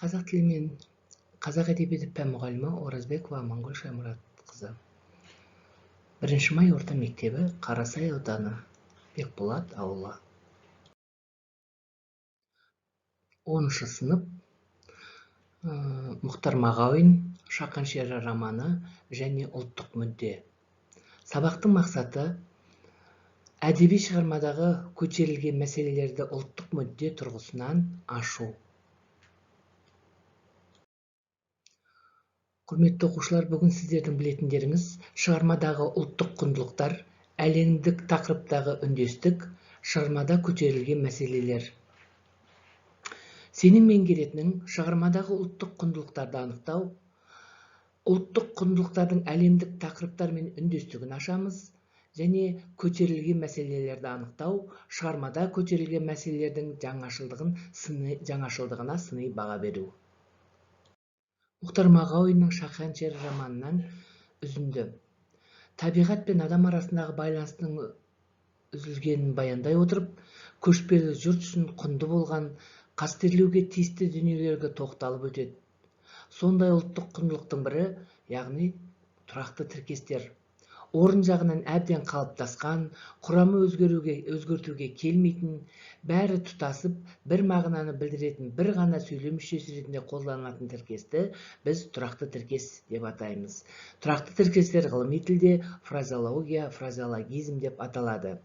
Қазақ тілі мен қазақ әдебиеті пән мұғалімі Оразбекова Амангүл Шаймұратқызы. 1 май орта мектебі, Қарасай ауданы, Бекболат ауылы. 10 сынып, Мұхтар Мағауин «Шақан шері» романы және ұлттық мүдде. Сабақтың мақсаты: әдеби шығармадағы көтерілген мәселелерді ұлттық мүдде тұрғысынан ашу. Құрметті оқушылар, бүгін сіздердің білетіндеріңіз: шығармадағы ұлттық құндылықтар, әлемдік тақырыптағы үндестік, шығармада көтерілген мәселелер. Сенің меңгеретінің: шығармадағы ұлттық құндылықтарды анықтау, ұлттық құндылықтардың әлемдік тақырыптармен үндестігін ашамыз және көтерілген мәселелерді анықтау, шығармада көтерілген мәселелердің жаңашылдығына сыни баға беру. Мұхтар Мағауиннің «Шақан шері» романынан үзінді. Табиғат пен адам арасындағы байланыстың үзілгенін баяндай отырып, көшпелі жұрт үшін құнды болған, қастерлеуге тиісті дүниелерге тоқталып өтеді. Сондай ұлттық құндылықтың бірі, яғни тұрақты тіркестер. Орын жағынан әбден қалыптасқан, құрамы өзгертуге келмейтін, бәрі тұтасып, бір мағынаны білдіретін бір ғана сөйлем мүшесі ретінде қолданылатын тіркесті біз тұрақты тіркес деп атаймыз. Тұрақты тіркестер ғылыми тілде фразеология, фразеологизм деп аталады.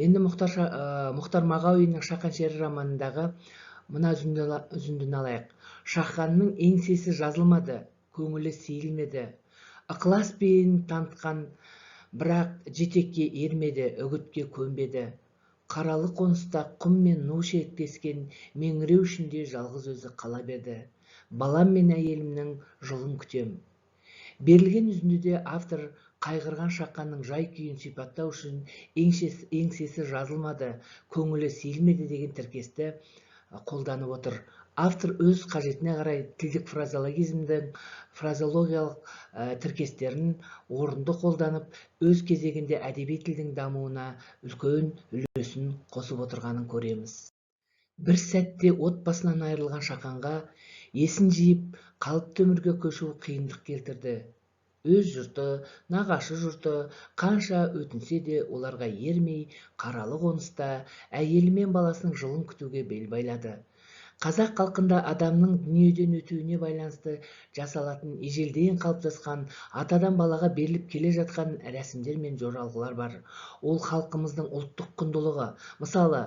Енді Мұхтар Мағауиннің «Шақан шері» романындағы мына үзіндіні алайық. Шақанның еңсесі жазылмады, көңілі сейілмеді. Ықылас пейілін танытқан, бірақ жетекке ермеді, үгітке көнбеді. Қаралы қоныста құм мен ну шектескен меңіреу ішінде жалғыз өзі қала берді. Балам мен әйелімнің жылын күтем. Берілген үзіндіде автор қайғырған Шақанның жай-күйін сипаттау үшін еңсесі жазылмады, көңілі сейілмеді деген тіркесті қолданып отыр. Автор өз қажетіне қарай тілдік фразеологизмдің фразеологиялық тіркестерін орынды қолданып, өз кезегінде әдеби тілдің дамуына үлкен үлесін қосып отырғанын көреміз. Бір сәтте отбасынан айырылған Шақанға есін жиып, қалыпты өмірге көшу қиындық келтірді. Өз жұрты, нағашы жұрты қанша өтінсе де оларға ермей, қаралы қоныста әйелі мен баласының жылын күтуге бел байлады. Қазақ халқында адамның дүниеден өтуіне байланысты жасалатын ежелден қалыптасқан, атадан балаға беріліп келе жатқан рәсімдер мен жоралғылар бар. Ол халқымыздың ұлттық құндылығы. Мысалы,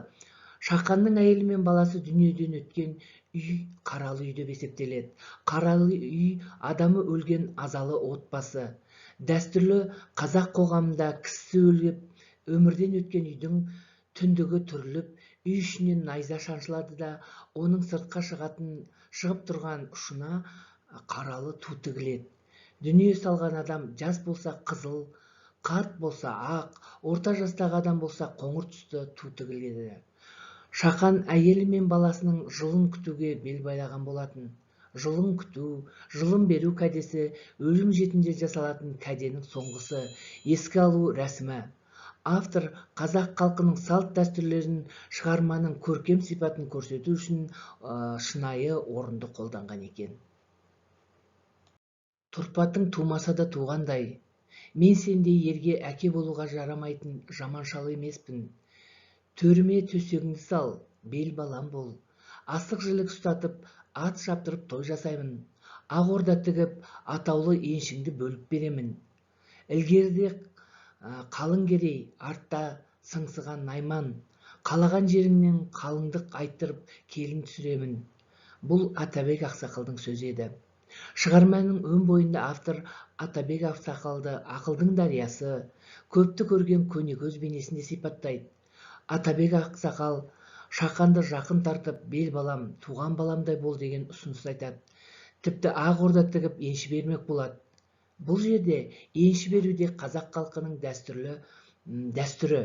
Шақанның әйелі мен баласы дүниеден өткен үй қаралы үй деп есептеледі. Қаралы үй адамы өлген азалы отбасы. Дәстүрлі қазақ қоғамында кісі өліп, өмірден өткен үйдің түндігі түріліп, үй ішінен найза шаншылады да, оның сыртқа шығып тұрған ұшына қаралы ту тігіледі. Дүние салған адам жас болса қызыл, қарт болса ақ, орта жастағы адам болса қоңыр түсті ту тігіледі. Шақан әйелі мен баласының жылын күтуге бел байлаған болатын. Жылын күту, жылын беру кәдесі өлім жетімде жасалатын кәденің соңғысы, еске алу рәсімі. Автор қазақ халқының салт дәстүрлерін шығарманың көркем сипатын көрсету үшін шынайы орынды қолданған екен. Тұрпатың тумаса да туғандай, мен сендей ерге әке болуға жарамайтын жаман шал емеспін. Төріме төсегіңді сал, бел балам бол. Асық жілік ұстатып, ат шаптырып той жасаймын. Ақ орда тігіп, атаулы еншіңді бөліп беремін. Ілгеріде қалың керей, артта сыңсыған найман, қалаған жеріңнен қалыңдық айттырып келін түсіремін. Бұл Атабек ақсақалдың сөзі еді. Шығарманың өн бойында автор Атабек ақсақалды ақылдың дариясы, көпті көрген көнекөз бейнесінде сипаттайды. Атабек ақсақал Шақанды жақын тартып, бел балам, туған баламдай бол деген ұсыныс айтады. Тіпті ақ орда тігіп енші бермек болады. Бұл жерде енші беру де қазақ халқының дәстүрі.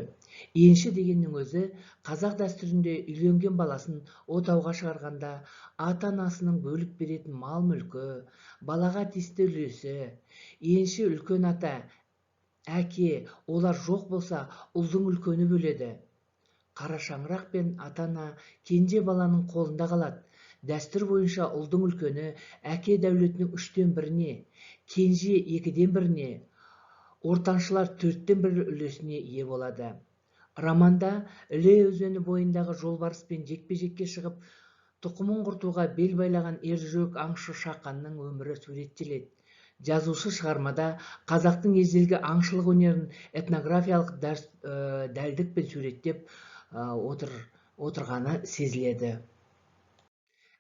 Енші дегеннің өзі қазақ дәстүрінде үйленген баласын отауға шығарғанда ата-анасының бөліп беретін мал-мүлкі, балаға тиісті үлесі. Енші үлкен ата, әке, олар жоқ болса, ұлдың үлкені бөледі. Қара шаңырақ пен ата-ана кенже баланың қолында қалады. Дәстүр бойынша ұлдың үлкені әке дәулетінің 1/3-іне, кенже 1/2-іне, ортаншылар 1/4 үлесіне ие болады. Романда Іле өзені бойындағы жолбарыспен жекпе-жекке шығып, тұқымын құртуға бел байлаған ержүрек аңшы Шақанның өмірі суреттеледі. Жазушы шығармада қазақтың ежелгі аңшылық өнерін этнографиялық дәлдікпен суреттеп отырғаны сезіледі.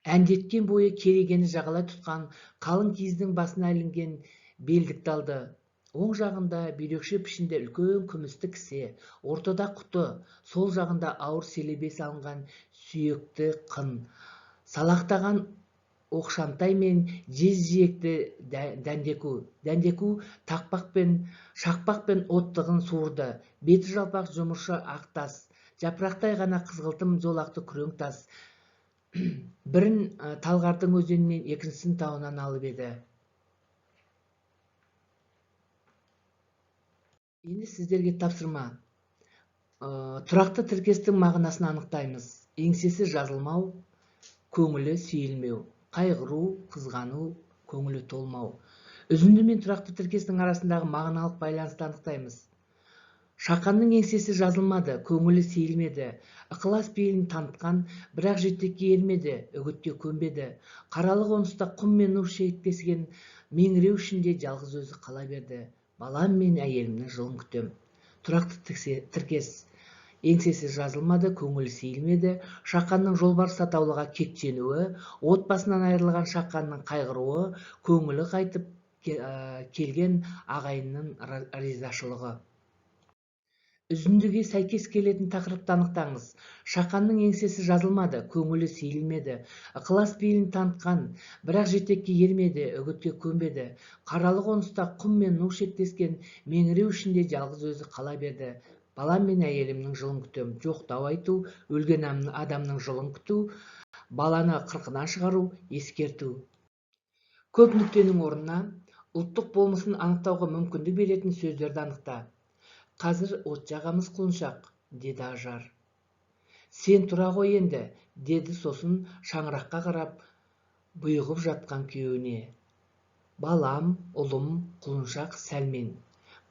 Әндеткен бойы керегені жағалай тұтқан қалың киіздің басына ілінген белдікті алды. Оң жағында бүйрекше пішінді үлкен күмісті кісе, ортада құты, сол жағында ауыр селебе салынған сүйекті қын, салақтаған оқшантай мен жез жиекті дәндеку. Дәндеку шақпақ пен оттығын суырды. Беті жалпақ жұмыршы ақ тас, жапырақтай ғана қызғылтым жолақты күрең тас. Бірін Талғардың өзенінен, екіншісін тауынан алып еді. Енді сіздерге тапсырма. Тұрақты тіркестің мағынасын анықтаймыз. Еңсесі жазылмау, көңілі сейілмеу, қайғыру, қызғану, көңілі толмау. Үзінді мен тұрақты тіркестің арасындағы мағыналық байланысты анықтаймыз. Шақанның еңсесі жазылмады, көңілі сейілмеді, ықылас пейілін танытқан, бірақ жетекке ермеді, үгітке көнбеді. Қаралы қоныста құм мен ну шектескен меңіреу ішінде жалғыз өзі қала берді. Балам мен әйелімнің жылын күтем. Тұрақты тіркес. Еңсесі жазылмады, көңілі сейілмеді. Шақанның жолбарыс атаулыға кектенуі, отбасынан айырылған Шақанның қайғыруы, көңілі қайтып келген ағайынның ризашылығы. Үзіндіге сәйкес келетін тақырыпты анықтаңыз. Шақанның еңсесі жазылмады, көңілі сейілмеді, ықылас пейілін танытқан, бірақ жетекке ермеді, үгітке көнбеді. Қаралы қоныста құм мен ну шектескен меңіреу ішінде жалғыз өзі қала берді. Балам мен әйелімнің жылын күтем. Жоқтау айту, өлген адамның жылын күту, баланы қырқынан шығару, ескерту. Көп нүктенің орнына ұлттық болмысын анықтауға мүмкіндік беретін сөздерді анықта. Қазір от жағамыз құлыншақ, деді Ажар. Сен тұра ғой енді, деді сосын шаңыраққа қарап бұйығып жатқан күйеуіне. Балам, ұлым, құлыншақ, Сәлмен.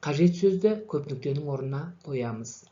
Қажет сөзді көп нүктенің орнына қоямыз.